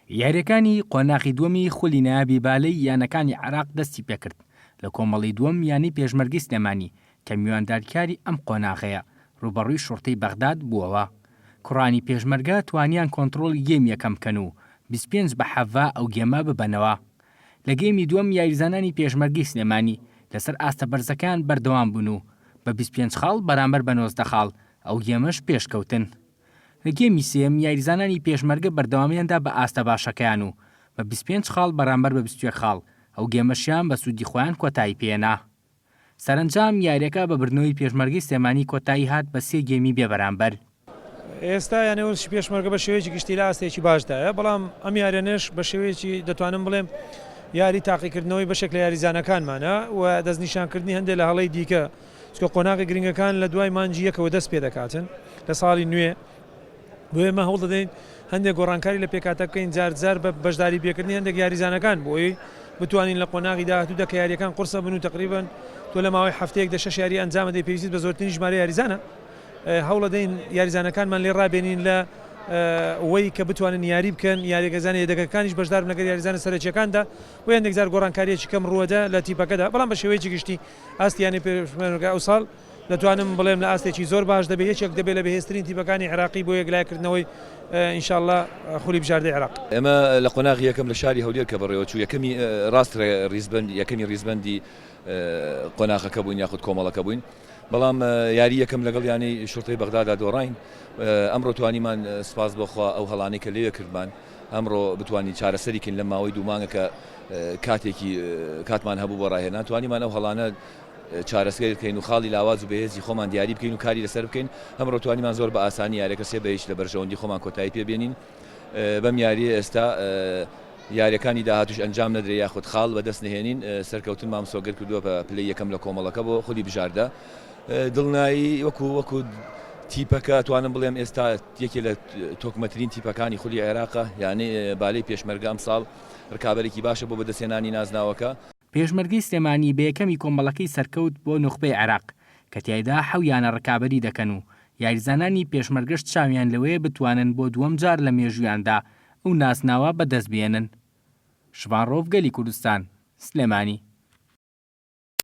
یارییەکانی قۆناغی دووەمی خولی نایابی بالەی یانەکانی عێراق دەستیپێکرد، لە کۆمەڵەی دووەم یانەی پێشمەرگەی سلێمانی کە میواندارکاری ئەم قۆناغەیە، رووبەڕووی شوڕتەی بەغداد بووەوە. کوڕانی پێشمەرگە توانیان کۆنتڕۆڵی گێمی یەکەم بکەن و 25 بە 17 ئەو گێمە ببەنەوە. لە گێمی دووەم یاریزانانی پێشمەرگەی سلێمانی لەسەر ئاستە بەرزەکەیان بەردەوام بوون و بە 25 خاڵ بەرامبەر بە 19 خاڵ ئەو گێمەش پێشکەوتن. لە گێمی سێیەم یاریزانانی پێشمەرگە بەردەوامیان دا بە ئاستە باشەکەیان و بە 25 خاڵ بەرامبەر بە 21 خاڵ ئەو گێمەشیان بە سوودی خۆیان کۆتایی پێهێنا. سەرەنجام یاریەکە بە بردنەوەی پێشمەرگەی سلێمانی کۆتایی هات بە سێ گێمی بێ بەرامبەر. ئێستا یانەی وەرزشی پێشمەرگە بە شێوەیەکی گشتی لە ئاستێکی باشدایە، بەڵام ئەم یاریانەش بە شێوەیەکی دەتوانم بڵێم یاری تاقیکردنەوەی بەشێک لە یاریزانەکانمانە و دەستنیشانکردنی هەندێک لە هەڵەی دیکە، چونکە قۆناغی گرنگەکان لە دوای مانگی یەکەوە دەست پێدەکاتن لە ساڵی نوێ. بۆیە ئێمە هەوڵ دەدەین هەندێک گۆڕانکاری لە پێکهاتە بکەین جار جار بە بەشداری پێکردنی هەندێک یاریزانەکان بۆ ئەوەی بتوانین لە قۆناغی داهاتوودا کە یاریەکان قورسە بن و تقریبا تۆ لە ماوەی هەفتەیەک دە شەش یاری ئەنجام دەی پێویستیت بە زۆرترین ژمارە یاریزانە هەوڵەدەین یاریزانەکانمان لێ ڕابێنین لە وەی کە بتوانن یاری بکەن یاریگەزانە یەدەگەکانیش بەشدار بن لەگەر یاریزانە سەرەکیەکاندا بۆ هەندێک جار گۆڕانکاریەکی کەم ڕووەدە لە تیپەکەدا بەڵام بە شێوەیەکی گشتی ئاستی یانەی پێشمەرگە ئەوساڵ دەتوانم بڵێم لە ئاستێکی زۆر باش دەبێت، یەکێک دەبێت لە بەهێزترین تیپەکانی عێراقی بۆ یەکلایکردنەوەی ان شاء اللە خولی بژاردەی عێراق. ئێمە لە قۆناغی یەکەم لە شاری هەولێر کە بەڕێوەچوو یەکەمی ڕاست ڕیزبەند یەکەمی ڕیزبەندی قۆناغەکە بووین یاخود کۆمەڵەکە بووین بەڵام یاری یەکەم لەگەڵ یانەی شورتەی بەغدادا دۆڕاین ئەمڕۆ توانیمان سوپاس بۆ خوا ئەو هەڵانەی کە لەوێ کردمان ئەمڕۆ بتوانین چارەسەری کەین لەم ماوەی دوو مانگە کە کاتێکی کاتمان هەبوو بۆ ڕاهێنان توانیمان ئەو هەڵانە چارەسەر بکەین و خاڵی لاواز و بەهێزی خۆمان دیاری بکەین و کاری لەسەر بکەین، ئەمڕۆ توانیمان زۆر بە ئاسانی یاریەکە سێ بە هیچ لە بەرژەوەندی خۆمان کۆتایی پێ بێنین، بەم یاریە ئێستا یاریەکانی داهاتوش ئەنجام نەدرێ یاخود خاڵ بەدەست نەهێنین سەرکەوتنمان مسۆگەر کردووە بە پلەی یەکەم لە کۆمەڵەکە بۆ خولی بژاردە دڵنایی وەکو وەکو تیپەکە توانم بڵێم ئێستا یەکێ لە تۆکمەترین تیپەکانی خولی عێراقە یانەی بالەی پێشمەرگە ئەمساڵ رکابەرێکی باشە بۆ بەدەستهێنانی نازناوەکە. پێشمەرگەی سلێمانی بە یەکەمی کۆمەڵەکەی سەرکەوت بۆ نوخبەی عێراق، کە تیایدا حەو یانە رکابەری دەکەن و یاریزانانی پێشمەرگەش چاویان لەوەیە بتوانن بۆ دووەم جار لە مێژوویاندا ئەو نازناوە بەدەستبهێنن. شڤان رەوف گەلی کوردستان، سلێمانی.